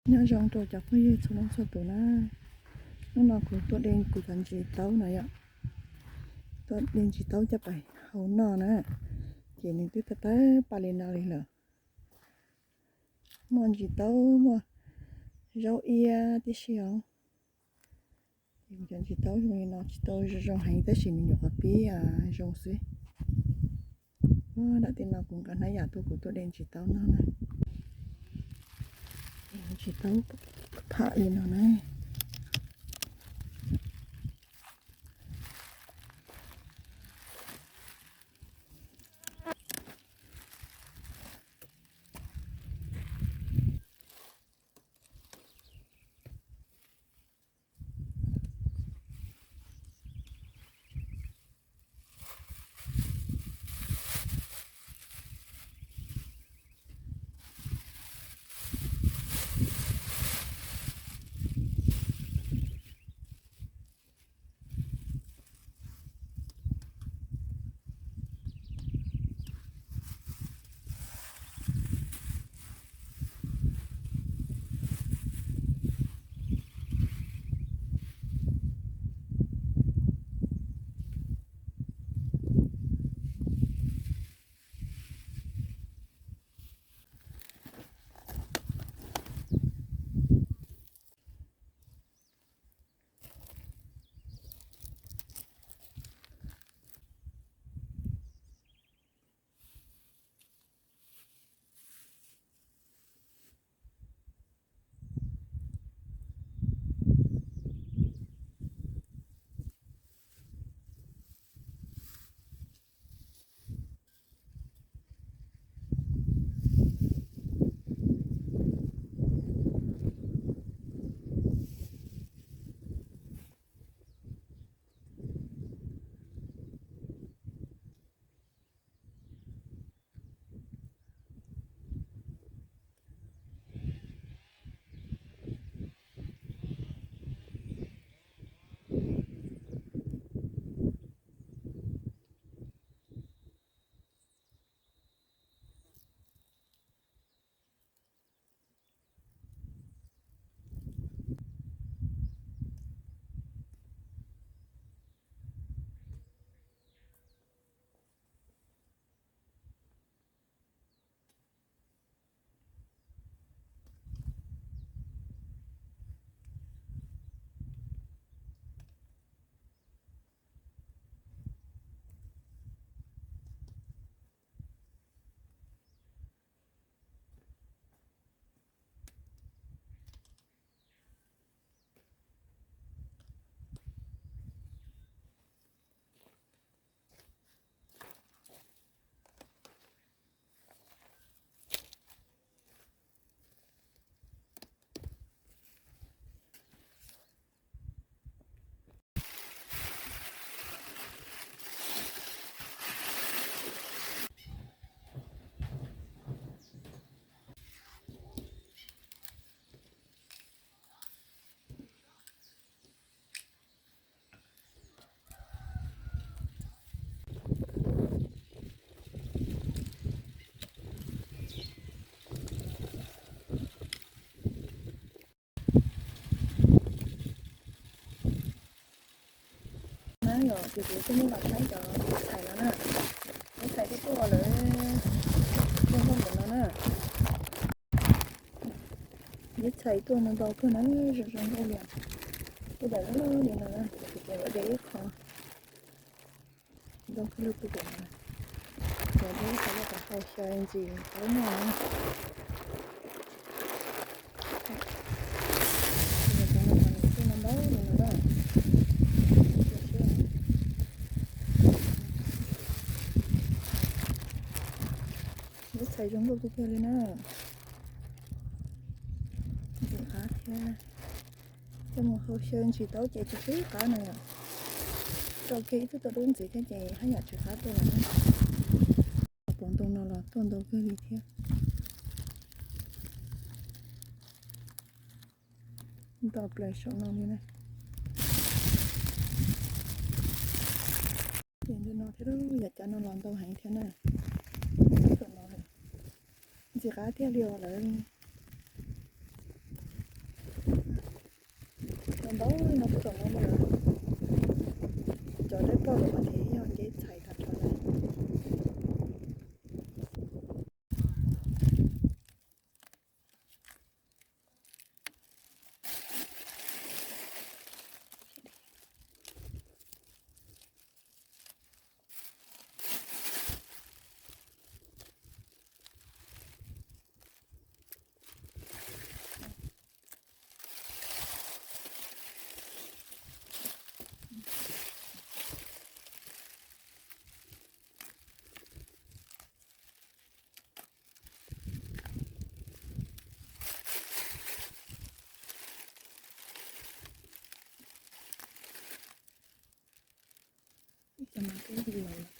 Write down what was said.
Nyob zoo rau cov phooj ywg txhua leej txhua tus na. Hnub no kuv tuaj de kuv cov ntsis taub no yom. Tuaj de ntsis taub coj pais hau noj na. Ces nws twb tawg tawg paj li no li lawm. Muaj ntsis taub, muaj zaub iab tib si os. Ces kuv cov ntsis taub zoo li no tsis tau zoo heev tab sis nws nyuam qhuav pib zoo xwb. Dam tim no kuv nqa hnab yam tuaj, kuv tuaj de ntsis taub noj na. Ntsis taub pham li no na. Na yom, ces kuv twb muab los saib cov txhais no na. Cov txhais twb tuaj lawm, tuaj npaum no na. Cov txhais tuaj no ntau kawg na, zoo zoo nkauj li. Tuaj dam li no na, ces kuv de ib qho. Ntau kawg li kuv de no. Ces de ib qho los kom hau xyaw ntsis taub noj na. Cov no mas nws tuaj no ntau li no na. Lub txhais zoo nkauj tiag tiag li na. Ntxim qab thiab. Coj mus hau xyaw ntsis taub ces tsis tsis qab na yom. Rau kiag ib tug tau dub ntxiv thiab ces haj yam tsis qab tuaj lawm. Pov ntoo no los tuaj ntau kawg li thiab. Nto plaws saum no li na. Ces ntawm no thiab, yam cov no los ntau heev thiab na. Ntxim qab tiag li os lawv. No txom no mas, cov dawb paug los mas ces yog nce txhais tag nrho lawm. Ib co mas twb laus lawm.